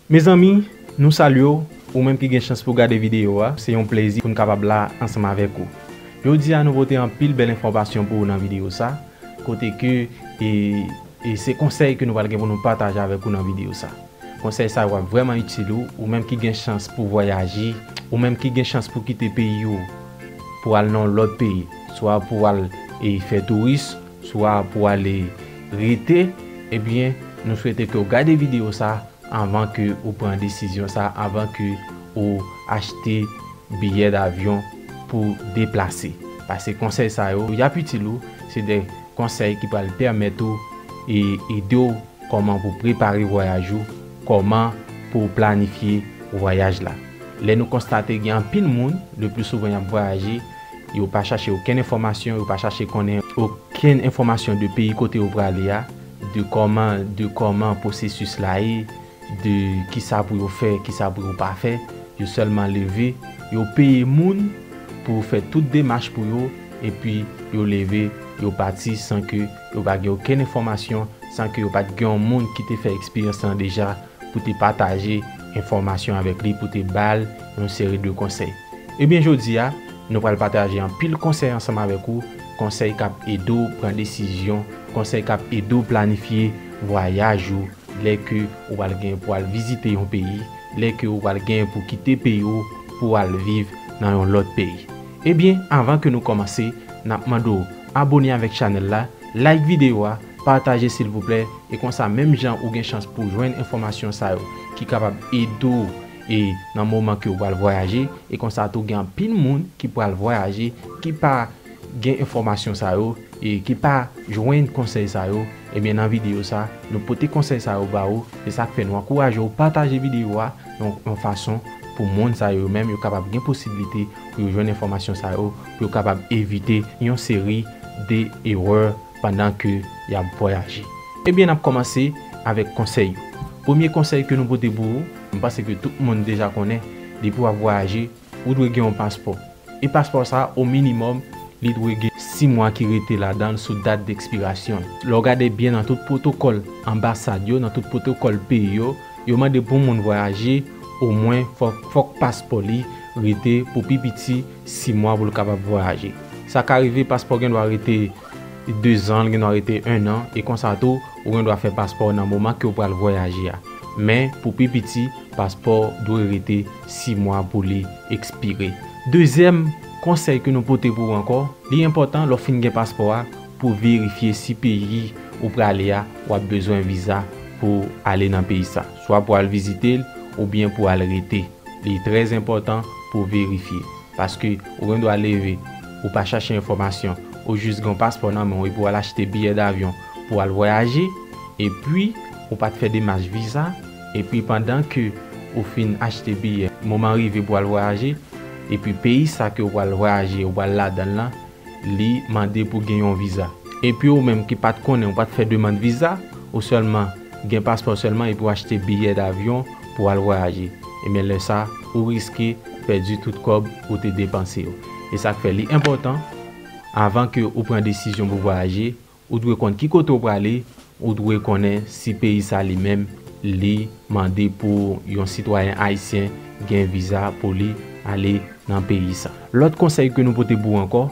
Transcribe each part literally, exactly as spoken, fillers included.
Mezanmi, nou salye w, ou menm ki gen chans pou gade videyo a, se yon plezi pou n kapab la ansanm avèk ou. Jodi a nou pote anpil bèl enfòmasyon pou ou nan videyo sa, kote ke e, e se konsèy ke nou pral gen pou nou pataje avèk ou nan videyo sa. Konsèy sa yo ap vrèman itil ou, ou menm ki gen chans pou vwayaje, ou menm ki gen chans pou kite peyi ou pou al nan yon lòt peyi, swa pou al e, fè touris, swa pou ale rete, ebyen, nou swete ke w gade videyo sa anvan ke ou pran desizyon sa, anvan ke ou achte biyè davyon pou deplase. Paske konsèy sa yo, y ap itil ou, se de konsèy ki pral pèmèt ou e ede w kòman pou prepare vwayaj ou, kòman pou planifye vwayaj la. Lè nou konstate gen anpil moun, le pli souvan y ap vwayaje, yo pa chache okenn enfòmasyon, yo pa chache konnen okenn enfòmasyon de peyi kote yo prale a, de kòman, de kòman pwosesis la ye, de kisa pou yo fè, kisa pou yo pa fè. Yo sèlman leve, yo peye moun pou fè tout demach pou yo, epi yo leve, yo pati san ke yo pa gen okenn enfòmasyon, san ke yo pa t gen yon moun ki te fè eksperyans lan deja pou te pataje enfòmasyon avèk li, pou te ba l yon seri de konsèy. Ebyen, jodi a, nou pral pataje anpil konsèy ansanm avèk ou, konsèy k ap ede w pran desizyon, konsèy k ap ede w planifye vwayaj ou, lè ke ou pral gen pou al vizite yon peyi, lè ke ou pral gen pou kite peyi w pou al viv nan yon lòt peyi. Ebyen, anvan ke nou kòmanse, n ap mande w abòne avèk chanèl la, like videyo a, pataje silvouplè, e konsa menm jan ou gen chans pou jwenn enfòmasyon sa yo ki kapab ede w e nan moman ke ou pral vwayaje, e konsa tou gen anpil moun ki pral vwayaje ki pa gen enfòmasyon sa yo e ki pa jwenn konsèy sa yo, ebyen nan videyo sa, nou pote konsèy sa yo ba ou, se sa k fè nou ankouraje w pataje videyo a yon, yon fason pou moun sa yo menm yo kapab gen posiblite pou yo jwenn enfòmasyon sa yo, pou yo kapab evite yon seri de erè pandan ke y ap vwayaje. Ebyen, n ap kòmanse avèk konsèy yo. Premye konsèy ke nou pote pou ou, m panse ke tout moun deja konnen, depi w ap vwayaje, ou dwe gen yon paspò. E paspò sa, o minimòm, li dwe gen sis mwa ki rete ladan l sou dat dekspirasyon l. Lè w gade byen nan tout pwotokòl anbasad yo, nan tout pwotokòl peyi yo, yo mande pou moun vwayaje, omwen fòk, fòk paspò li rete pou pi piti sis mwa pou l kapab vwayaje. Sa ka rive paspò gen dwa rete de zan, l gen dwa rete en an, e konsa tou, ou gen dwa fè paspò w nan moman ke w pral vwayaje a. Men, pou pi piti, paspò w dwe rete sis mwa pou li ekspire. Dezyèm konsèy ke nou pote pou ou ankò, li enpòtan lè w fin gen paspò a pou verifye si peyi ou prale a, w ap bezwen viza pou ale nan peyi sa. Swa pou al vizite l oubyen pou al rete. Li trè enpòtan pou verifye. Paske ou gen dwa leve, ou pa chache enfòmasyon, ou jis gen yon paspò nan men w epi w al achte biyè davyon pou al vwayaje, epi ou pa t fè demach viza, epi pandan ke ou fin achte biyè, moman rive pou al vwayaje, epi peyi sa ke ou pral vwayaje, ou pral ladan l lan, li mande pou gen yon viza. Epi ou menm ki pa t konnen, ou pa t fè demann viza, ou sèlman gen paspò sèlman epi w achte biyè davyon pou al vwayaje. Ebyen lè sa, ou riske pèdi tout kòb ou te depanse yo. E sa k fè li enpòtan, anvan ke ou pran desizyon pou vwayaje, ou dwe konn ki kote w prale, ou dwe konnen si peyi sa li menm, li mande pou yon sitwayen ayisyen gen viza pou li ale nan peyi sa. Lòt konsèy ke nou pote pou ou ankò,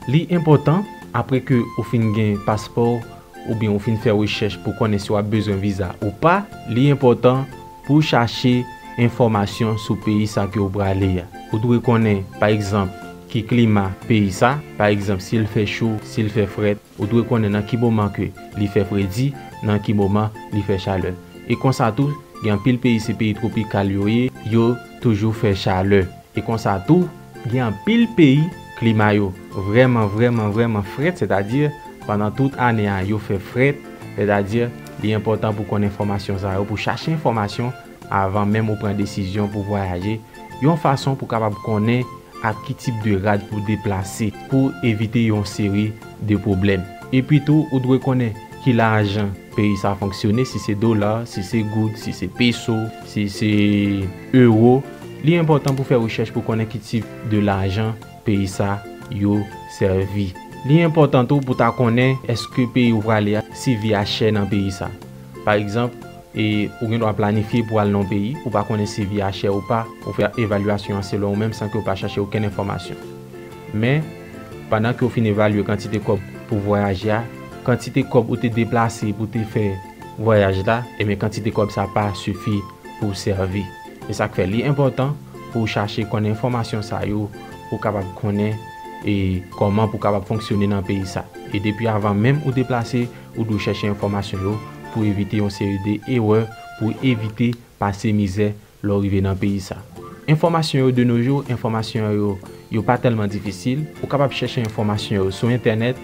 li enpòtan, apre ke ou fin gen paspò w, oubyen ou fin fè rechèch pou konnen si w ap bezwen viza ou pa, li enpòtan pou w chache enfòmasyon sou peyi sa ke w prale a. Ou dwe konnen, pa egzanp, ki klima peyi sa, pa egzanp, si l fè cho, si l fè frèt, ou dwe konnen nan ki moman ke li fè fredi, nan ki moman li fè chalè. E konsa tou, gen anpil peyi se peyi twopikal yo ye, yo toujou fè chalè. E konsa tou, gen anpil peyi, klima yo vrèman, vrèman, vrèman frèt, sètadi pandan tout ane a yo fè frèt, sètadi li enpòtan pou konn enfòmasyon sa yo, pou chache enfòmasyon avan menm ou pran desizyon pou vwayaje, yon fason pou kapab konnen ak ki tip de rad pou deplase, pou evite yon seri de pwoblèm. Epi tou, ou dwe konnen ki lajan peyi sa fonksyone, si se dola, si se goud, si se peso, si se ewo. Li enpòtan pou fè rechèch pou konnen ki tip de lajan peyi sa yo sèvi. Li enpòtan tou pou ta konnen èske peyi ou prale a, si vi a chè nan peyi sa. Pa egzanp, E ou gen dwa planifye pou al nan yon peyi, ou pa konnen si vi a chè ou pa, ou fè evalyasyon an selon ou menm san ke ou pa chache okenn enfòmasyon. Men, pandan ke ou fin evalye kantite kòb pou vwayaje a, kantite kòb ou te deplase pou te fè vwayaj la, ebyen kantite kòb sa pa sifi pou w sèvi. E sa k fè li enpòtan pou w chache konnen enfòmasyon sa yo, pou w kapab konnen e kòman pou w kapab fonksyone nan peyi sa. E depi avan menm ou deplase, ou dwe chèche enfòmasyon yo pou evite yon seri de erè, pou evite pase mizè lè w rive nan peyi sa. Enfòmasyon yo de nos jours, enfòmasyon yo, yo pa tèlman difisil. Ou kapab chèche enfòmasyon yo sou entènèt.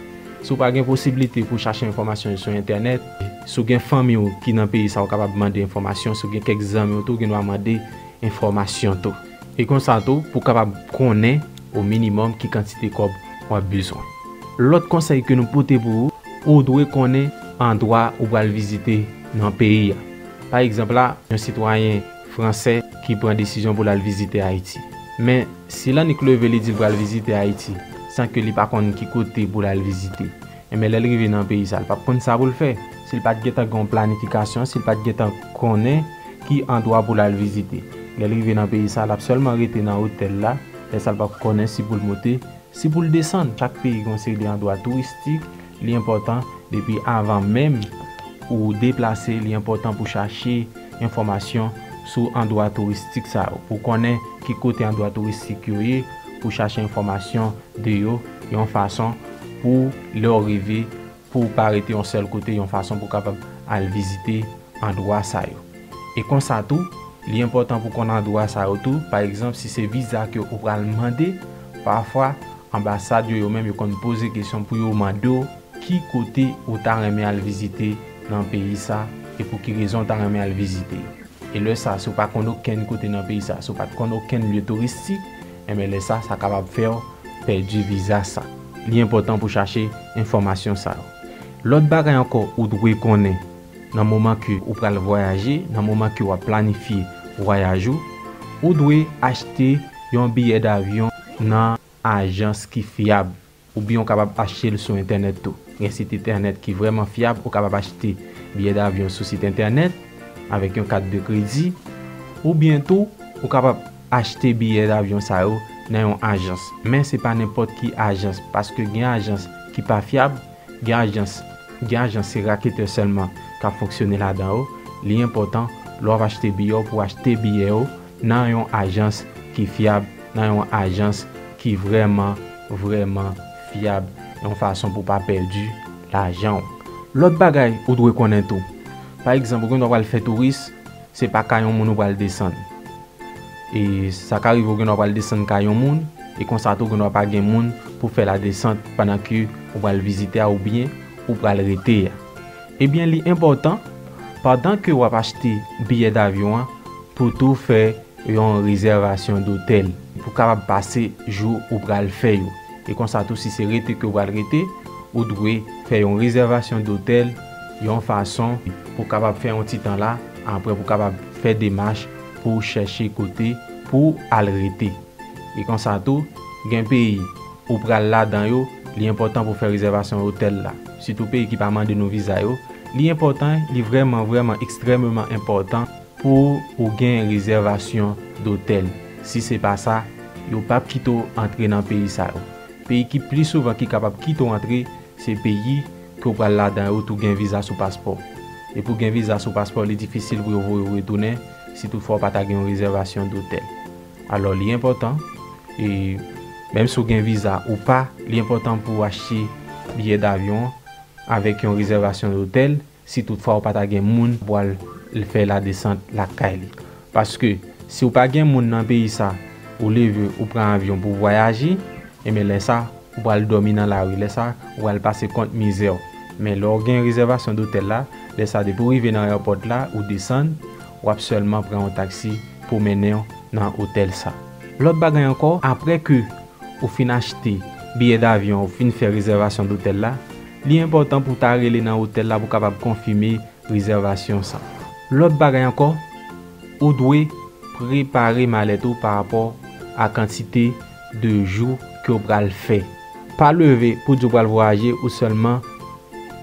Si w pa gen posiblite pou w chache enfòmasyon yo sou entènèt, si w gen fanmi w ki nan peyi sa, ou kapab mande enfòmasyon. Si w gen kèk zanmi w tou, ou gen dwa mande enfòmasyon tou. E konsa tou, pou w kapab konnen o minimòm ki kantite kòb w ap bezwen. Lòt konsèy ke nou pote pou ou, ou dwe konnen andwa ou pral vizite nan peyi a. Pa egzanp la, yon sitwayen fransè ki pran desizyon pou l al vizite Ayiti. Men, si l annik leve li di l pral vizite Ayiti, san ke li pa konn ki kote pou l al vizite, enben lè l rive nan peyi sa, l p ap konn sa pou l fè. Si l pa t gentan gen yon planifikasyon, si l pa t gentan konnen ki andwa pou l al vizite, lè l rive nan peyi sa, l ap sèlman rete nan otèl la, lè sa l p ap konnen si pou l monte, si pou l desann. Chak peyi gen yon seri de andwa touristik, li enpòtan depi avan menm ou deplase, li enpòtan pou chache enfòmasyon sou andwa touristik sa yo, pou konnen ki kote andwa touristik yo ye, pou chache enfòmasyon de yo, yon fason pou lè w rive, pou w pa rete yon sèl kote, yon fason pou w kapab al vizite andwa sa yo. E konsa tou, li enpòtan pou w konn andwa sa yo tou. Pa egzanp, si se viza ke ou pral mande, pafwa, anbasad yo, yo menm, yo konn poze kesyon pou yo mande w ki kote ou ta renmen al vizite nan peyi sa, e pou ki rezon ou ta renmen al vizite yo. E lè sa, si w pa konn okenn kote nan peyi sa, si w pa t konn okenn lye touristik, enben lè sa, sa kapab fè w pèdi viza sa. Li enpòtan pou chache enfòmasyon sa yo. Lòt bagay ankò ou dwe konnen nan moman ke ou pral vwayaje, nan moman ke w ap planifye vwayaj ou, ou dwe achte yon biyè davyon nan ajans ki fyab. Oubyen ou kapab achte l sou entènèt tou. Gen sit entènèt ki vrèman fyab, ou kapab achte biyè davyon sou sit entènèt avèk yon kat de kredi, oubyen tou, ou kapab achte biyè davyon sa yo nan yon ajans. Men se pa nenpòt ki ajans, paske gen ajans ki pa fyab, gen ajans, gen ajans se raketè sèlman k ap fonksyone ladan yo. Li enpòtan, lè w ap achte biyè w, pou w achte biyè yo nan yon ajans ki fyab, nan yon ajans ki vrèman, vrèman fyab, yon fason pou w pa pèdi lajan w. Lòt bagay ou dwe konnen tou, pa egzanp, ou gen dwa pral fè touris, se pa kay yon moun ou pral desann. E sa ka rive ou gen dwa pral desann kay yon moun, e konsa tou ou gen dwa pa gen moun pou fè ladesant pandan ke ou pral vizite a oubyen ou pral rete a. Ebyen, li enpòtan, pandan ke w ap achte biyè davyon an, pou tou fè yon rezèvasyon dotèl, pou kapab pase jou ou pral fè yo. E konsa tou, si se rete ke w pral rete, ou dwe fè yon rezèvasyon dotèl, yon fason pou kapab fè yon ti tan la, apre pou kapab fè demach pou chèche kote pou al rete. E konsa tou, gen peyi ou pral ladan yo, li enpòtan pou fè rezèvasyon otèl la. Sitou peyi ki pa mande nou viza yo, li enpòtan, li vrèman, vrèman, ekstrèmeman enpòtan pou ou gen rezèvasyon dotèl. Si se pa sa, yo p ap kite w antre nan peyi sa yo. Peyi ki pli souvan ki kapab kite w antre, se peyi ke w pral ladan yo tou gen viza sou paspò. E pou gen viza sou paspò, li difisil pou yo voye w retounen, si toutfwa w pa ta gen yon rezèvasyon dotèl. Alò, li enpòtan, e menm si w gen viza ou pa, li enpòtan pou w achte biyè davyon avèk yon rezèvasyon dotèl, si toutfwa ou pa ta gen moun pou al fè ladesant lakay li. Paske, si w pa gen moun nan peyi sa, ou leve, ou pran avyon pou w vwayaje, enben lè sa, ou pral dòmi nan lari. Lè sa, ou pral pase kont mizè w. Men lè w gen rezèvasyon dotèl la, lè sa, depi w rive nan ayewopò la, ou desann, w ap sèlman pran yon taksi pou mennen w nan otèl sa. Lòt bagay ankò, apre ke ou fin achte biyè davyon, ou fin fè rezèvasyon dotèl la, li enpòtan pou w ta rele nan otèl la pou w kapab konfime rezèvasyon sa. Lòt bagay ankò, ou dwe prepare malèt ou pa rapò a kantite de jou ke w pral fè. Pa leve pou di w pral vwayaje ou sèlman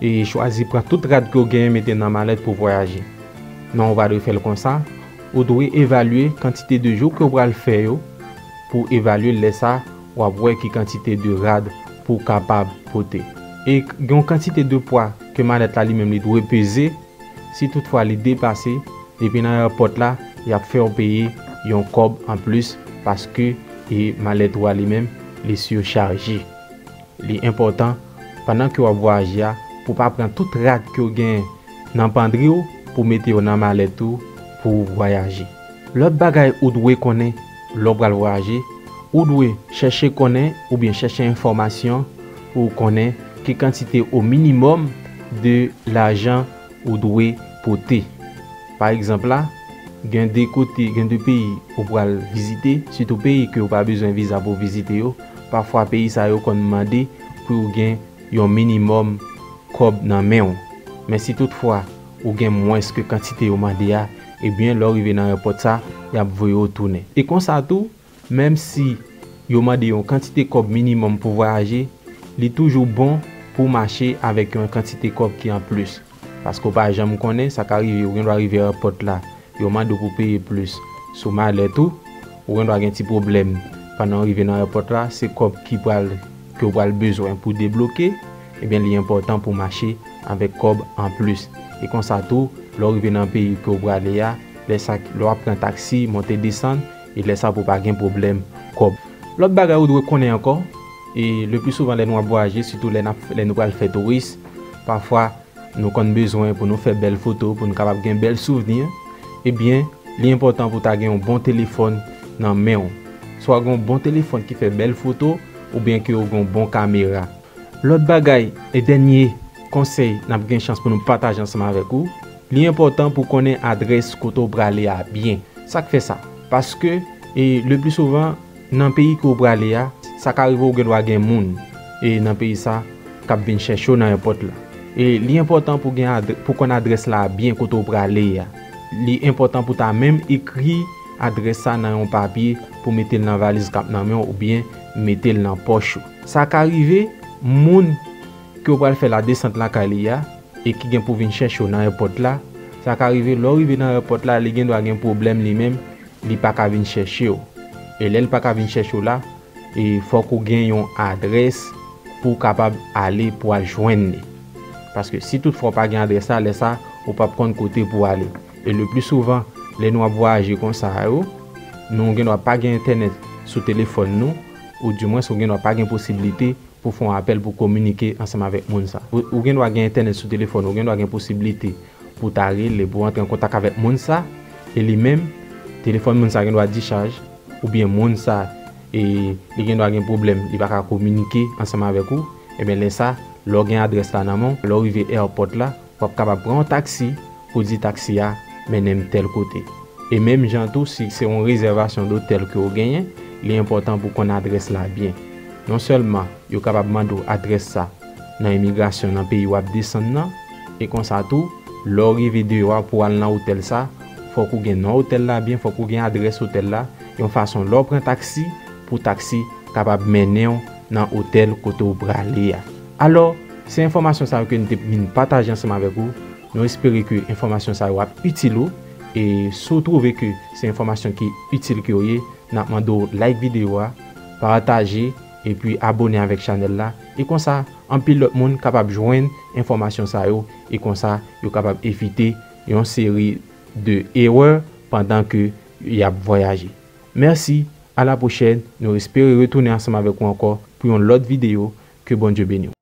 e chwazi pran tout rad ke w genyen mete nan malèt pou w vwayaje. Non, ou pa dwe fè l konsa. Ou dwe evalye kantite de jou ke w pral fè yo pou evalye lè sa w ap wè ki kantite de rad pou w kapab pote. E gen yon kantite de pwa ke malèt la li menm li dwe peze. Si toutfwa li depase, depi nan ayewopò la, y ap fè w peye yon kòb anplis paske e malèt ou a li menm li sichaje. Li enpòtan, pandan ke w ap vwayaje a, pou w pa pran tout rad ke w gen nan pandri w pou mete yo nan malèt ou pou w vwayaje. Lòt bagay ou dwe konnen lè w pral vwayaje, ou dwe chèche konnen oubyen chèche enfòmasyon pou w konnen ki kantite o minimòm de lajan ou dwe pote. Pa egzanp la, gen de kote, gen de peyi ou pral vizite, sitou peyi ke w pa bezwen viza pou w vizite yo, pafwa peyi sa yo konn mande pou w gen yon minimòm kòb nan men w. Men si toutfwa ou gen mwens ke kantite yo mande a, ebyen, lè w rive nan ayewopò sa, y ap voye w tounen. E konsa tou, menm si yo mande yon kantite kòb minimòm pou vwayaje, li toujou bon pou w mache avèk yon kantite kòb ki anplis. Paske w pa janm konnen, sa ka rive, ou gen dwa rive ayewopò la, yo mande w pou peye plis sou malèt ou, ou gen dwa gen ti pwoblèm pandan w rive nan ayewopò la, se kòb ki pral, ke w pral bezwen pou debloke, ebyen, li enpòtan pou w mache avèk kòb anplis. E konsa tou, lè w rive nan peyi ke w prale a, lè sa, lè w ap pran taksi, monte desann, e lè sa pou w pa gen pwoblèm kòb. Lòt bagay ou dwe konnen ankò, e le pli souvan lè nou ap vwayaje, sitou lè n ap, lè nou pral fè touris, pafwa nou konn bezwen pou nou fè bèl foto, pou nou kapab gen bèl souvni, ebyen, li enpòtan pou w ta gen yon bon telefòn nan men w. Swa gen yon bon telefòn ki fè bèl foto, oubyen ke w gen yon bon kamera. Lòt bagay e dènye konsèy n ap gen chans pou nou pataje ansanm avèk ou, li enpòtan pou w konnen adrès kote w prale a byen. Sa k fè sa? Paske, e, le pli souvan, nan peyi ke w prale a, sa ka rive w gen dwa gen moun, e, nan peyi sa, k ap vin chèche w nan ayewopò la. E li enpòtan pou gen adre-, pou konn adrès la byen kote w prale a. Li enpòtan pou ta menm ekri adrès sa nan yon papye pou mete l nan valiz k ap nan men w oubyen mete l nan pòch ou. Sa ka rive, moun ke w pral fè ladesant lakay li a e ki gen pou vin chèche w nan ayewopò la, sa ka rive lè w rive nan ayewopò la, li gen dwa gen pwoblèm li menm, li pa ka vin chèche w. E lè l pa ka vin chèche w la, e fòk ou gen yon adrès pou w kapab ale pou w al jwenn li. Paske si toutfwa w pa gen adrès la, lè sa, ou p ap konn kote pou w ale. E le pli souvan, lè nou ap vwayaje konsa yo, nou gen dwa pa gen entènèt sou telefòn nou, oudimwens ou gen dwa pa gen posiblite pou fè yon apèl pou kominike ansanm avèk moun sa. Ou, ou gen dwa gen entènèt sou telefòn, ou gen dwa gen posiblite pou ta rele, pou antre an kontak avèk moun sa, e li menm, telefòn moun sa gen dwa dichaj, oubyen moun sa, e li gen dwa gen pwoblèm, li pa ka kominike ansanm avèk ou, ebyen lè sa, lè w gen adrès la nan men w, lè w rive ayewopò la, w ap kapab pran yon taksi pou di taksi a mennen m tèl kote. E menm jan tou, si se yon rezèvasyon dotèl ke w genyen, li enpòtan pou w konn adrès la byen. Non sèlman yo kapab mande w adrès sa nan imigrasyon nan peyi w ap desann nan, e konsa tou, lè w rive deyò a pou w al nan otèl sa, fòk ou gen non otèl la byen, fòk ou gen adrès otèl la, yon fason lè w pran taksi, pou taksi kapab mennen w nan otèl kote w prale a. Alò, se enfòmasyon sa yo ke n te vin pataje ansanm avèk ou. Nou espere ke enfòmasyon sa yo ap itil ou. E si w twouve ke se enfòmasyon ki itil ke yo ye, n ap mande w like videyo a, pataje, epi abone avèk chanèl la. E konsa, anpil lòt moun kapab jwenn enfòmasyon sa yo. E konsa, yo kapab evite yon seri de erè pandan ke y ap vwayaje. Mèsi, a la pwochèn, nou espere retounen ansanm avèk ou ankò pou yon lòt videyo. Ke Bondye beni w.